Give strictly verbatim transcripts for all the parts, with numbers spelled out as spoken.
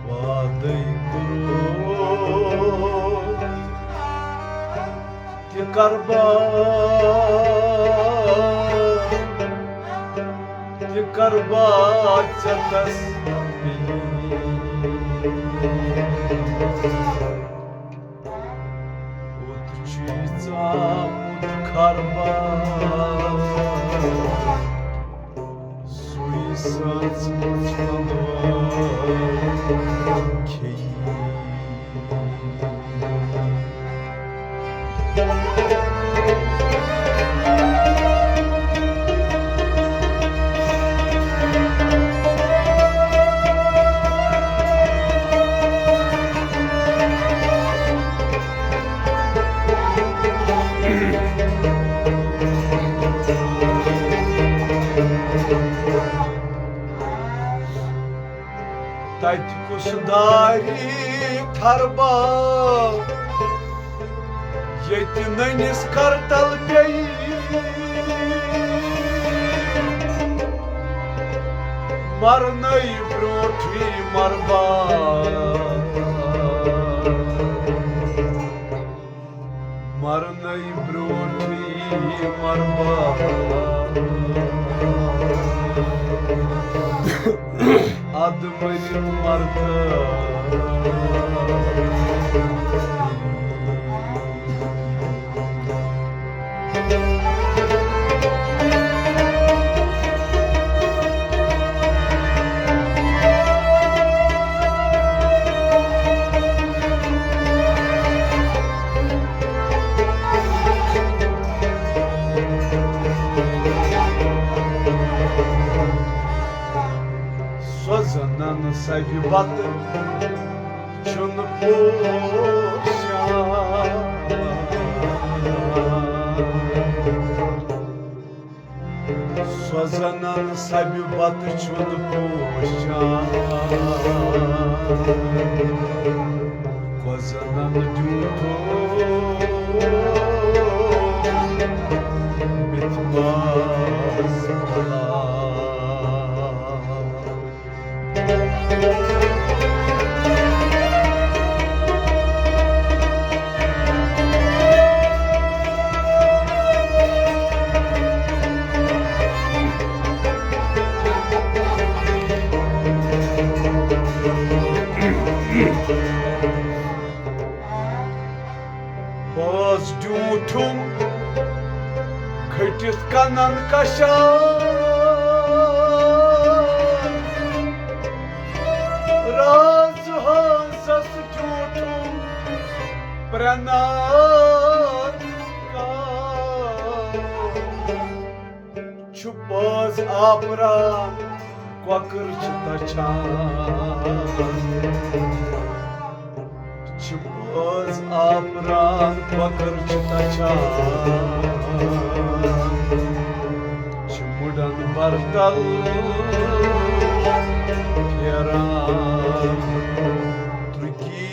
وعدے کوٚرُتھ تہِ کربا، تہِ کربا ژےٚ تسبیح۔ اوٚت چھُے ژامُت کربا، سُے سٲژمٕژ پلوان کھیٚیہِ۔ تتہِ کُس دارِ تھربا، ییٚتہِ نٔنِس کرتل پیٚیہِ مرنَے برٛونٛٹھٕے مربا۔ مرنَے برٛونٛٹھٕے مربا، اَدٕ مٔرِتھ مرتہٕ۔ سۄ زنان سبہِ بتہٕ چھُنہٕ پوشان۔ سۄ زنان سبہِ بتہٕ چھُنہٕ پوشان۔ کۄس زنان دیُتُن مِتھ ماز پھۄلان۔ باز ڈیوٗٹھُم کھٔٹِتھ کنن کشان۔ راز ہٲنزس ڈیوٗٹھُم پرنار کان۔ چھُ پٲز آپران، کۄکٕر چھِ تَچھان۔ چھِ پٲز آپران، کۄکٕر چھِ تَچھان۔ چھِ مُڈن برتل پھیران۔ تُرکی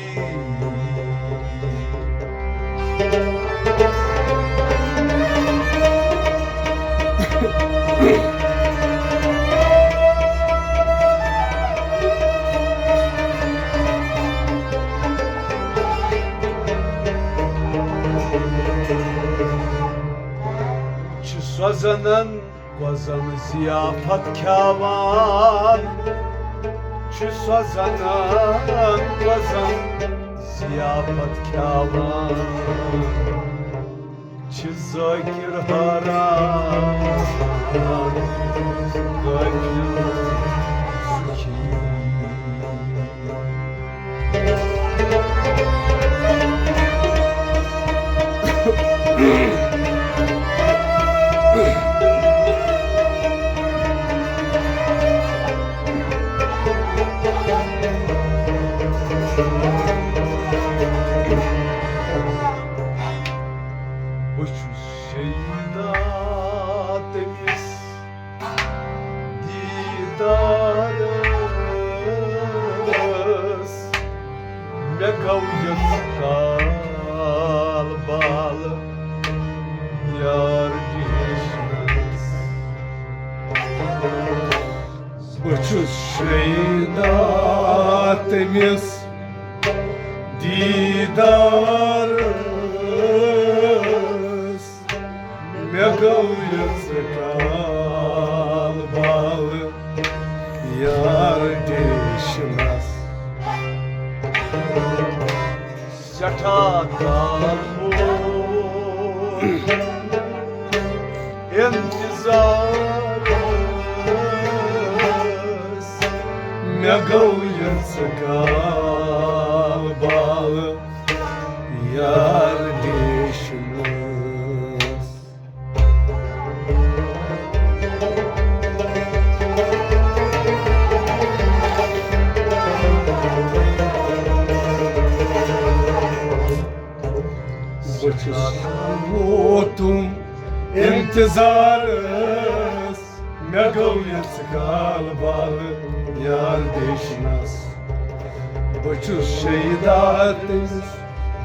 چھِ سۄ زنان وۄزن ضیافت کھیاوان، چھِ سۄ زنان وۄزن ضیافت کھیاوان۔ چھِ ذٲکِر حٲران، غٲفِل بہٕ چھُس شیدا تٔمِس دیٖدارس، مےٚ گوٚو یہِ ژٕ کال بالہٕ یار ڈیشنس۔ سٮ۪ٹھاہ کال ووت انتظارس، مےٚ گوٚو یہِ ژٕ کال بالہٕ یار ڈیشنس۔ بہٕ چھُس ووتُم انتظارس، مےٚ گوٚو یہِ ژٕ کال بالہٕ یار ڈیشنس۔ بہٕ چھُس شیدا تٔمِس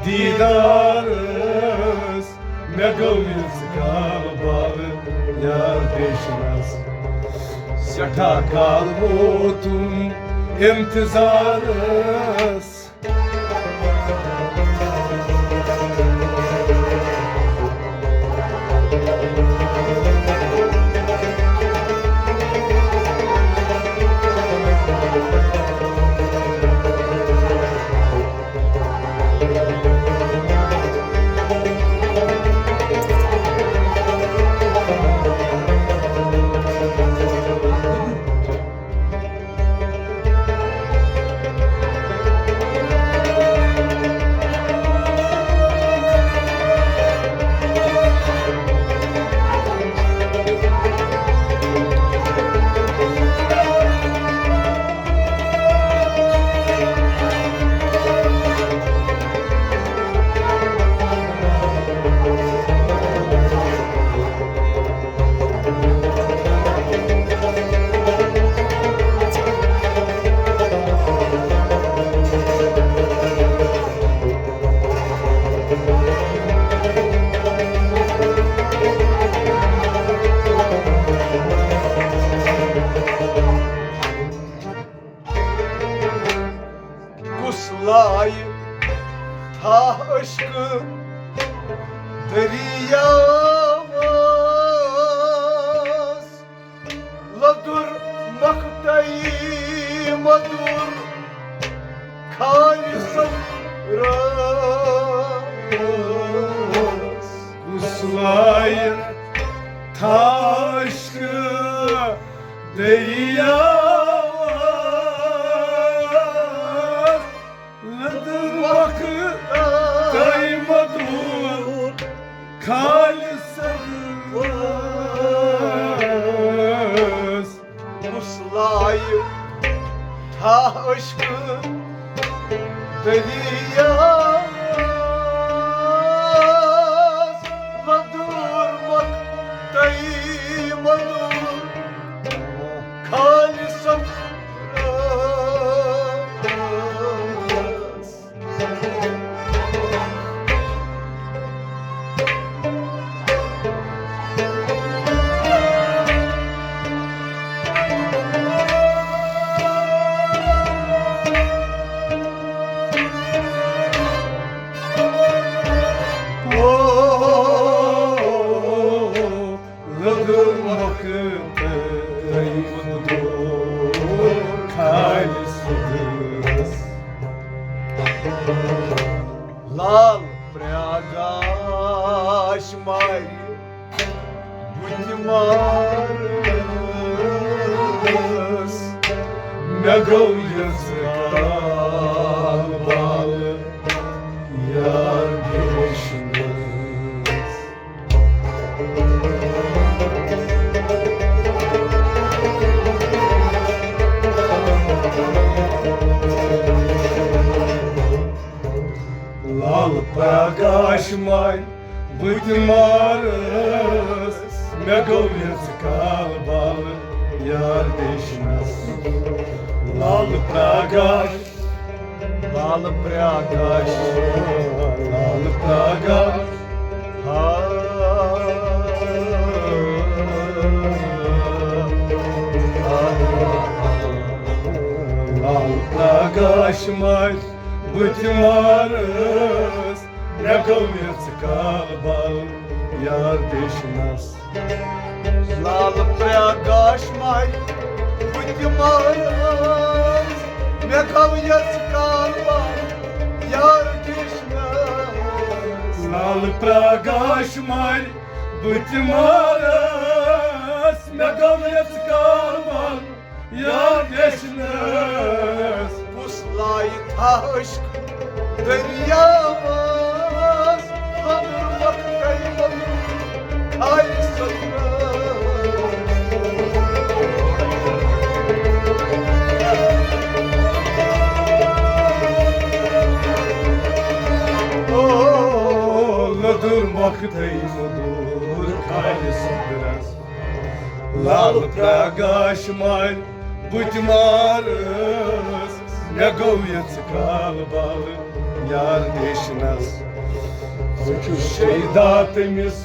دیٖدارس، مےٚ گوٚو یہِ ژٕ کال بالہٕ یار ڈیشنس۔ سٮ۪ٹھاہ کال ووتُم انتظارس۔ کُس لایہِ تھاہ عشقہٕ دٔریاوس، لدُر مۄختَے مدُر خالص رس۔ کُس لایہِ تھاہ عشقہٕ دٔریاوس، لدُر مۄختَے مدُر خالص رس۔ کُس لایہِ تھاہ عشقہٕ دٔریاوس، لدُر مۄختَے مدُر خالص رس۔ لدُر مۄختَے مدُر خالص رس۔ لال پرٛیاگاش مارِ بُتھِ مارس، مےٚ گوٚو یہِ ژٕ کال بالہٕ یار ڈیشنس۔ لال پرٛاگاش مارِ بُتھِ مارس، مےٚ گوٚو یہِ ژٕ کال بالہٕ یار ڈیشنس۔ لال پرٛاگاش، لال پرٛاگاش، لال پرٛاگاش۔ ہا، ہا، ہا۔ کاشمار بہٕ تہِ مارس، مےٚ گوٚو یژھ کال بال یار دیشنس۔ لال پرٛاگاش مارِ بہٕ تہِ مارس، مےٚ گوٚو یژھ کال بال یار دیشنس۔ لال پرٛاگاش مارِ بہٕ تہِ مارس، مےٚ گوٚو یژھ کال بال یار دیشنس۔ کُس لایہِ تھا عشق دٔریاوس، خبر وقتَے ووٚن کھالہِ سۄنرس۔ او، لدُر وقتَے مدُر کھالہِ سۄنرس۔ لال پرٛاگاش مارِ بہٕ تہِ مارس، مےٚ گوٚو یژھ کال بال یار دیشنس۔ بہٕ چھُس شیدا تٔمِس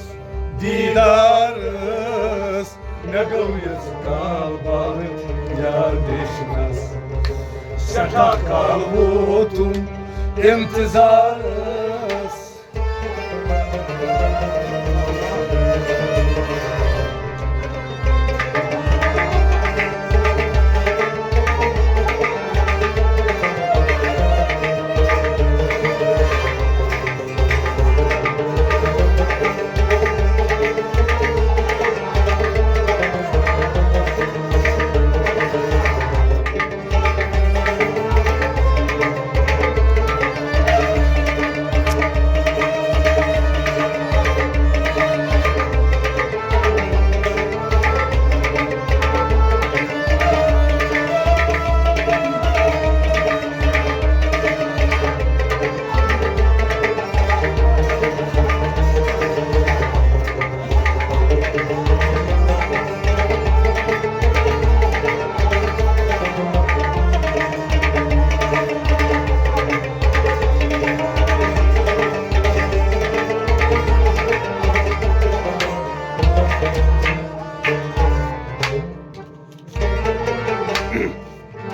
دیٖدارس، مےٚ گوٚو یژھ کال بال یار دیشنس۔ سٮ۪ٹھاہ کال ووتُم انتظارس۔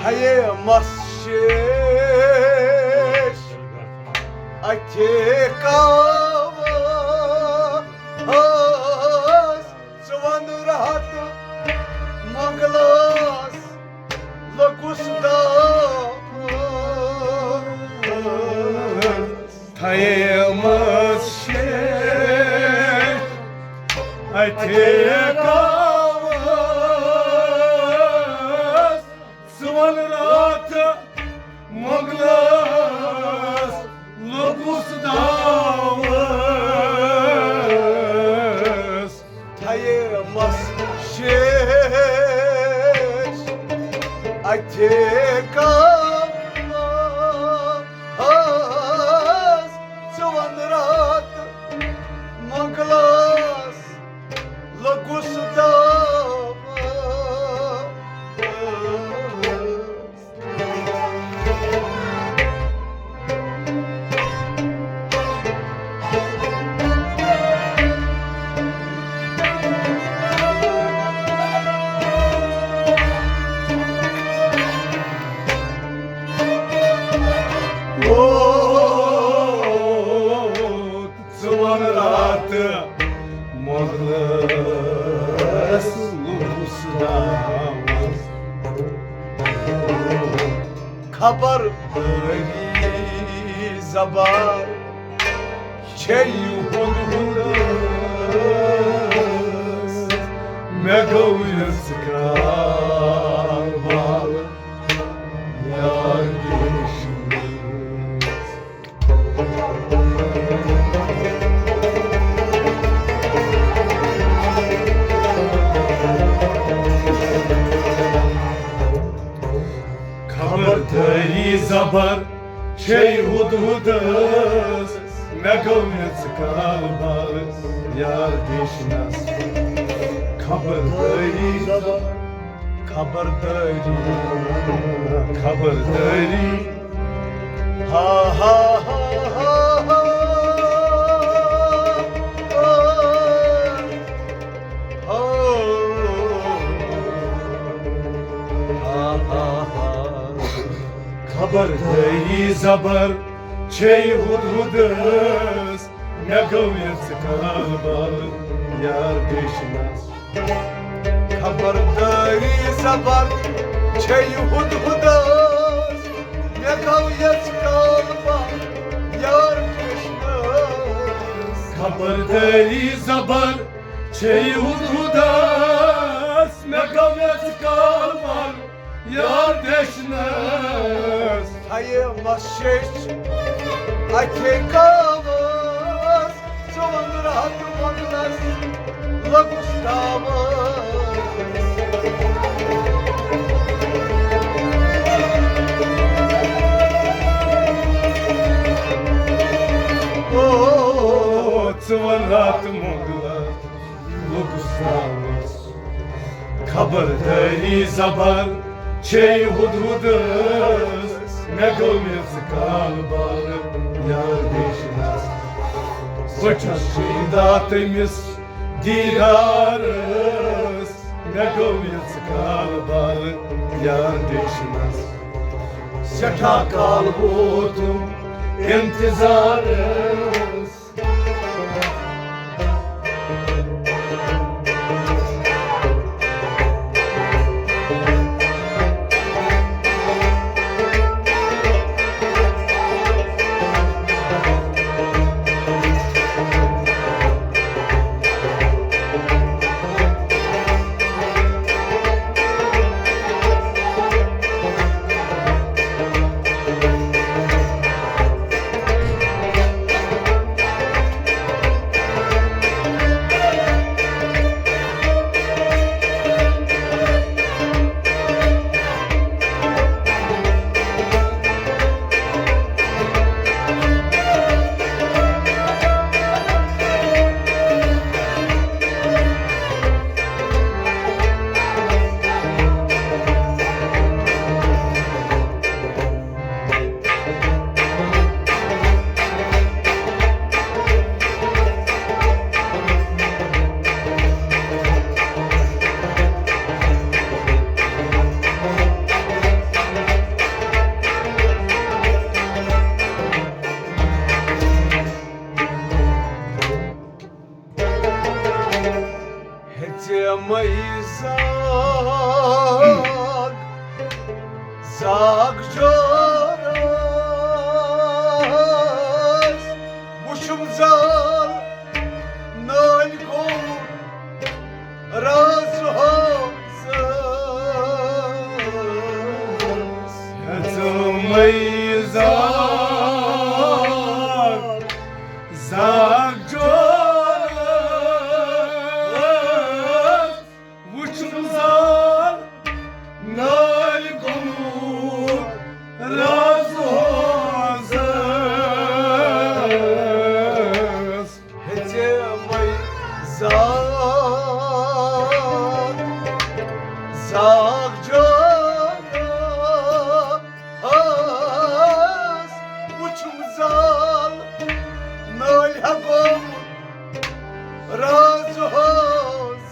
تھایے مس شیش اتھے کاوس، ژٕ ون راتہٕ مۄغلس لوٚگُس داوس۔ تھایمس شیش اتھے کاوس، ژٕ ون راتہٕ مۄغلس لوٚگُس داوس۔ تھایمس شیش اتھے کاوس، ژٕ ون راتہٕ مۄغلس لوٚگُس داوس۔ ژٕ وَن راتہٕ مۄغلَس لوٚگُس داوَس۔ خبردٲری زبان چھے ہُنٛد ہُنٛد، مےٚ گوٚو یَس کال یار وٕچھمٕژ۔ خبردٲری زبر چھے ہُد ہُدس، مےٚ گوٚو یَس کال بال یار دیشنس۔ خبردٲری زبر، خبردٲری، خبردٲری۔ ہا ہا ہا ہا ہا۔ ہا ہا ہا۔ خبردٲری زبر چھے ہُدہُدس، مےٚ گوٚو یژھ کال بال یار بیشناس۔ خبردٲری زبر چھے ہُدہُدس، مےٚ گوٚو یژھ کال بال یار بیشناس۔ خبردٲری زبر چھے ہُدہُدس، مےٚ گوٚو یژھ کال بال یار بیشناس۔ ہیے مسجد اکے کاوس، ژٕ وَن راتھ مۄغلس لوٚگُس تاوس۔ او، ژٕ وَن راتھ مۄغلس لوٚگُس تاوس۔ خبردٲری زبر چھے ہُدہُدس، مےٚ گوٚو یژھ کال بال یار بیشناس۔ بہٕ چھُس شیدا تٔمِس دیدارس، مےٚ گوٚو یژھ کال بال یار بیشناس۔ سٮ۪ٹھاہ کال ووتُم انتظارس۔ ہیٚژے مے زاگ، زاگ جورس، وُچھُم زال نٲلۍ گوٚو راز ہوزس۔ ہیٚژے مے زاگ، زاگ جورس، وُچھُم زال نٲلۍ گوٚمُت راز ہوزس۔ ہیٚژے مے زاگ، زاگ جورس، وُچھُم زال نٲلۍ ہا گوٚمُت راز ہوزس۔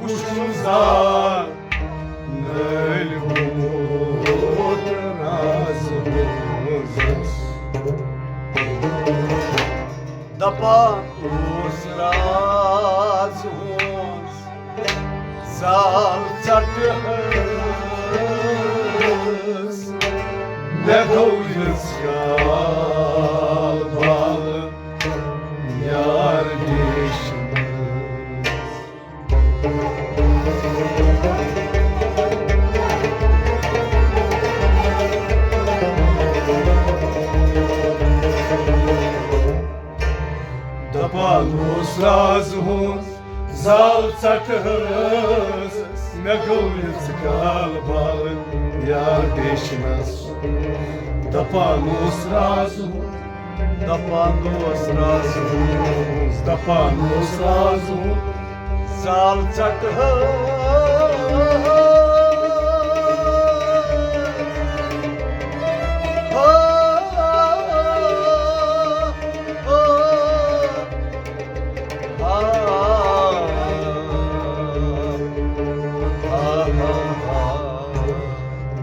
وُچھُم زال نٲلۍ ہوت راز ہوزس۔ دپان اوس راز ہوز زال ژٹہٕ ہس، مےٚ گوٚو یژھ کال بال یار ریشمس۔ دپان اوس راز ہوز زال ژٹہٕ ہس، مےٚ گوٚو یژھ کال بال یار ریشمس۔ دپان اوس راز ہوز دپان اوس راز ہُنٛد، دپان اوس راز ہُنٛد، زال ژٹہٕ ہا۔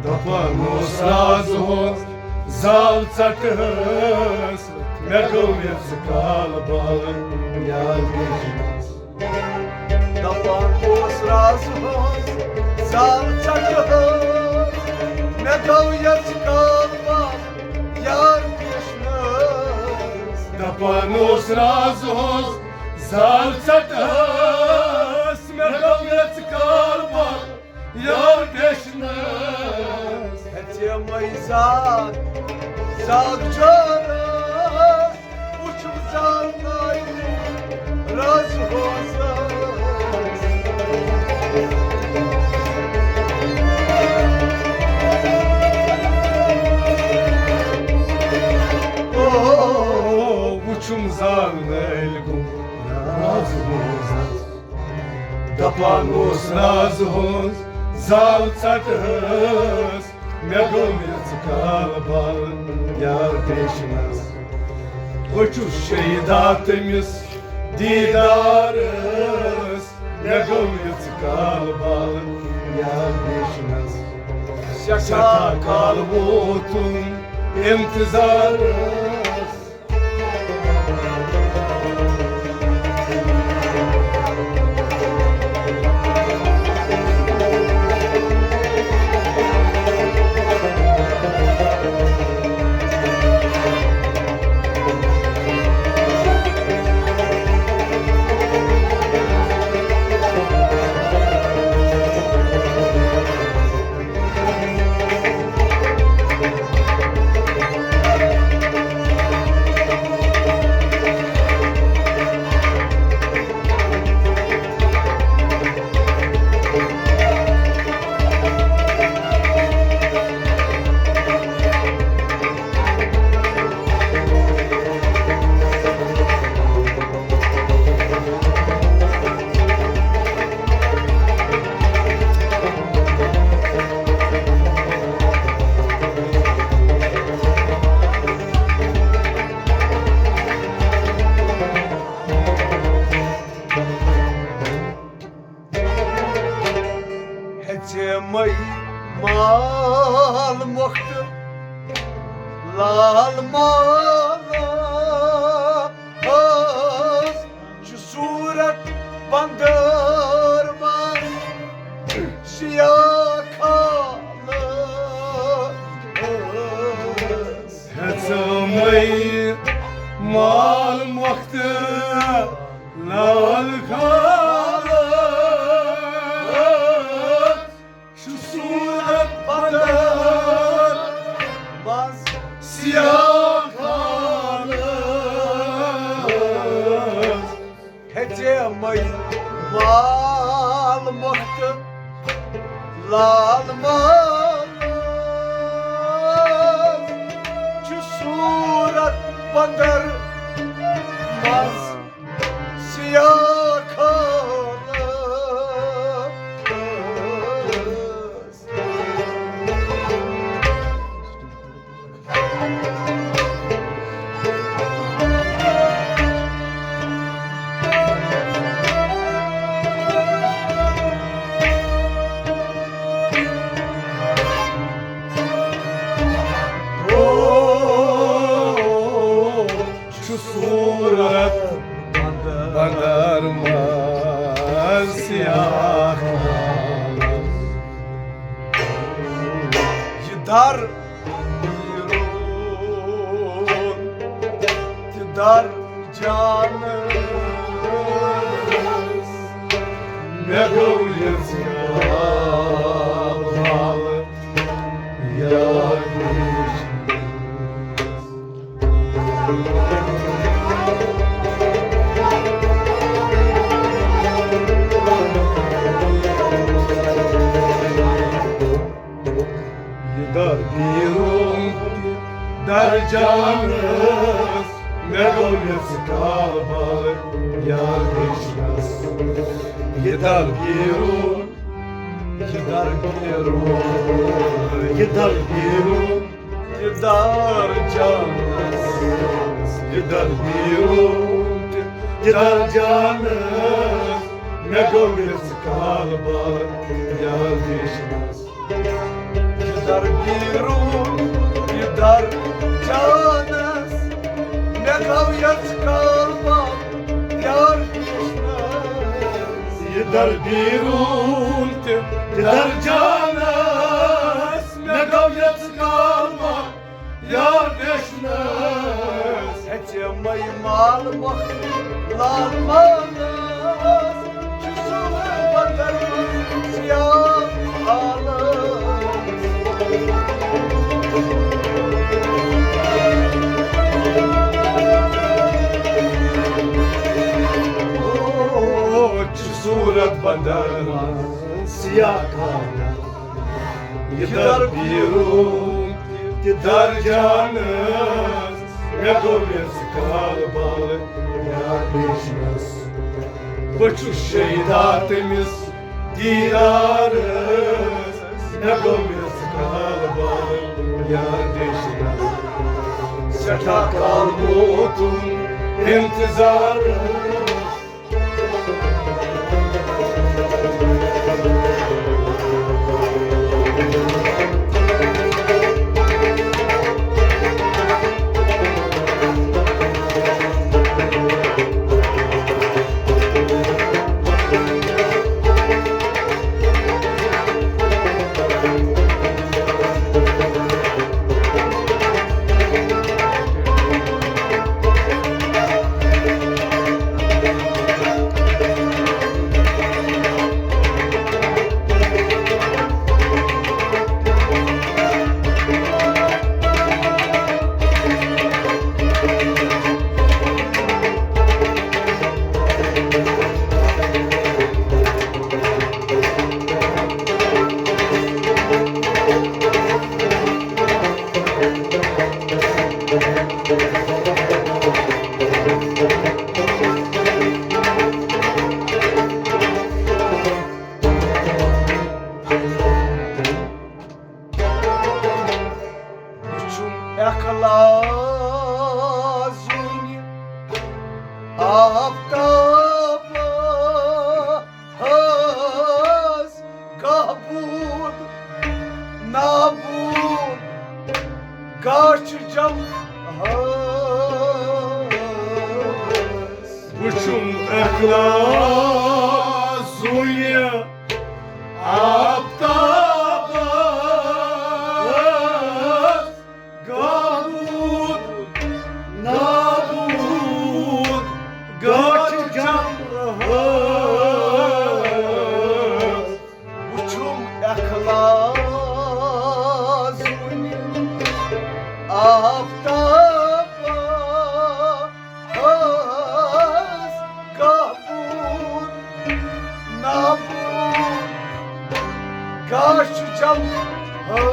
دپان اوس راز ہُنٛد، زال ژٹہٕ ہس۔ مےٚ گوٚو یَژٕ کال بال یار وٕچھنَس۔ دپان اوس راز ہٕنٛز زال ژٹہٕ ہس۔ مےٚ گوٚو یَژٕ کال بال یار وٕچھنَس۔ دپان اوس راز ہٕنٛز زال ژٹہٕ ہس۔ مےٚ گوٚو یَژٕ کال بال یار وٕچھنَس۔ ہیٚژے مَے زاگ، زاگ جانَس، وٕچھُم زال ناوِ راز ہوزَس۔ او، وٕچھُم زال نٲلۍ گوٚو راز ہوزَس۔ دپان اوس راز ہٕنٛز زال ژٹہٕ ہس۔ مےٚ گوٚو یَژٕ کال بال یار وٕچھنَس۔ بہٕ چھُس شیدا تٔمِس دیٖدارَس۔ مےٚ گوٚو یَژٕ کال بال یار وٕچھنَس۔ سٮ۪ٹھاہ کال ووتُم اِنتظارَس۔ ہیٚژے مَے مال مۄختہٕ لال مالَس۔ چھُ صوٗرت بندر بار سیاہ خالَس۔ ہیٚژے مَے مال مۄختہٕ لال خالَس۔ چھُ صوٗرت بدل منٛز سیاہ خالَس۔ ہیٚژے مَے مال مۄختہٕ لال مالَس۔ چھُ صوٗرت بدل منٛز سیاہ خالَس۔ چھُ صوٗرت بدل منٛز سیاہ۔ یہِ در نیرُن تہِ در جانَس۔ مےٚ گوٚو یَژٕ کال یاد وٕچھنَس۔ یہِ در نیرُن تہِ در جانَس۔ مےٚ گوٚو یَژٕ کال بال یار وٕچھنَس۔ یہِ در بیٖرُن، یہِ در بیٖرُن، یہِ در بیٖرُن، یہِ در جانَس، یہِ در بیٖرُن تہِ، یہِ در جانَس۔ مےٚ گوٚو یَژٕ کال بال یار وٕچھنَس۔ یہِ در بیٖرُن، یہِ در جانَس، مےٚ گوٚو یَژٕ کال بال یار وٕچھنَس۔ یہِ در بیٖرُن تہِ، یہِ در جانَس، مےٚ گوٚو یَژٕ کال بال یار وٕچھنَس۔ ہیٚژے مَے مال مۄکھ لال مالَس، چھُ سُہ بدل سیاہ حالَس۔ او، چھُ صوٗرت بدل سیاہ حالَس۔ یہِ در بیٖرُن تہِ در جانَس، مےٚ گوٚو یَژٕ کال بال یار وٕچھنَس۔ بہٕ چھُس شیدا تٔمِس دیٖدارَس، مےٚ گوٚو یَژٕ کال بال یار وٕچھنَس۔ سٮ۪ٹھاہ کال ووتُم اِنتظارَس۔ وُچھُم اخلاص زوٗنہِ آفتاب حٲص، گاہ بود نابود، گاہ چھُ جم حٲص۔ وُچھُم اخلاص زوٗنہِ آفتاب حٲص، گاہ بود نابود، گاہ چھُ جم حٲص۔ وُچھُم اخلاص زوٗنہِ آفتاب حٲص، گاہ بود نابود، گاہ چھُ جم حٲص۔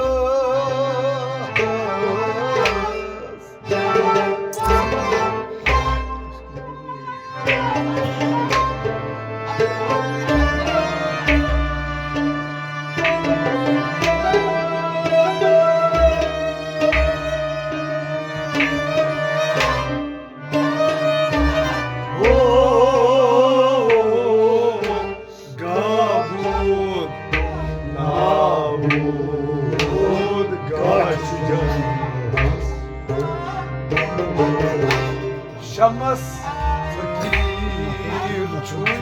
گاہ بود نابود، گاہ چھُ جم۔ شمس فقیر چھُے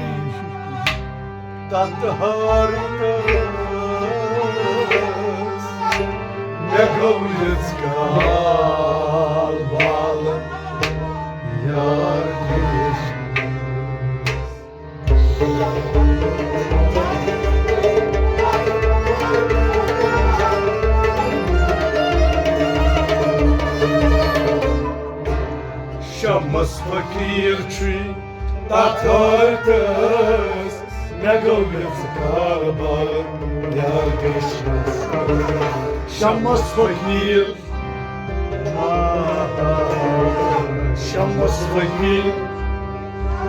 تتھ حٲرتس، مےٚ گوٚو یٔژ کال بال یار وٕچھنس۔ شمس فقیر چھُے تتھ حٲرتس، مےٚ گوٚو یٔژ کال بال یار وٕچھنس۔ شمس فقیر، آ، آ، آ، شمس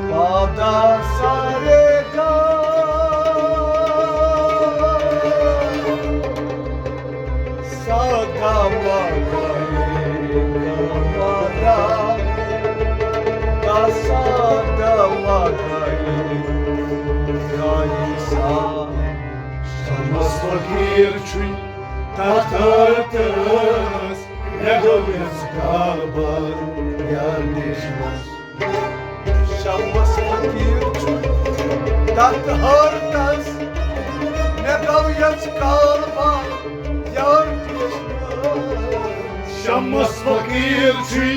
پادا سارے گا، سادا پادا، پادا، سادا پادا، سا۔ شمس فقیر چھُے تتھ ٲرتس، مےٚ گوٚو یژھ کال بار یار نیشنس۔ شمس فقیر چھُے تتھ ٲرتس، مےٚ گوٚو یژھ کال بار یار نیشنس۔ شمس فقیر چھُے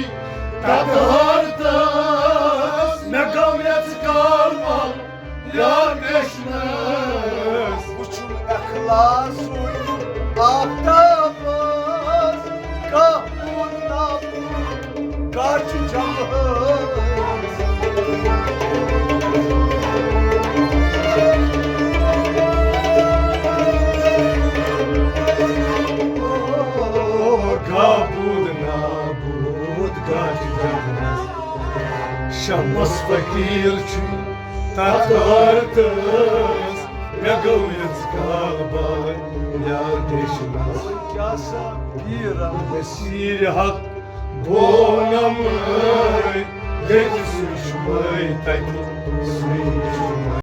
تتھ ٲرتس، مےٚ گوٚو یژھ کال بار یار نیشنس۔ وٕچھُن اخلاصُن آفتابس، کانٛہہ پوٗت نابوٗت، کانٛہہ چھُ جمٲژ۔ کانٛہہ پوٗت نابوٗت، کانٛہہ چھُ جمٲژ۔ شمس فقیر چھُ تتھ ٲرتس، مےٚ گوٚو یژھ کال بار یار نیشنس۔ کیٛاہ سا پیٖرم نصیٖر حق بونم ٲے، ییٚتہِ سُے چھُ وٲے تَتہِ سُے چھُ۔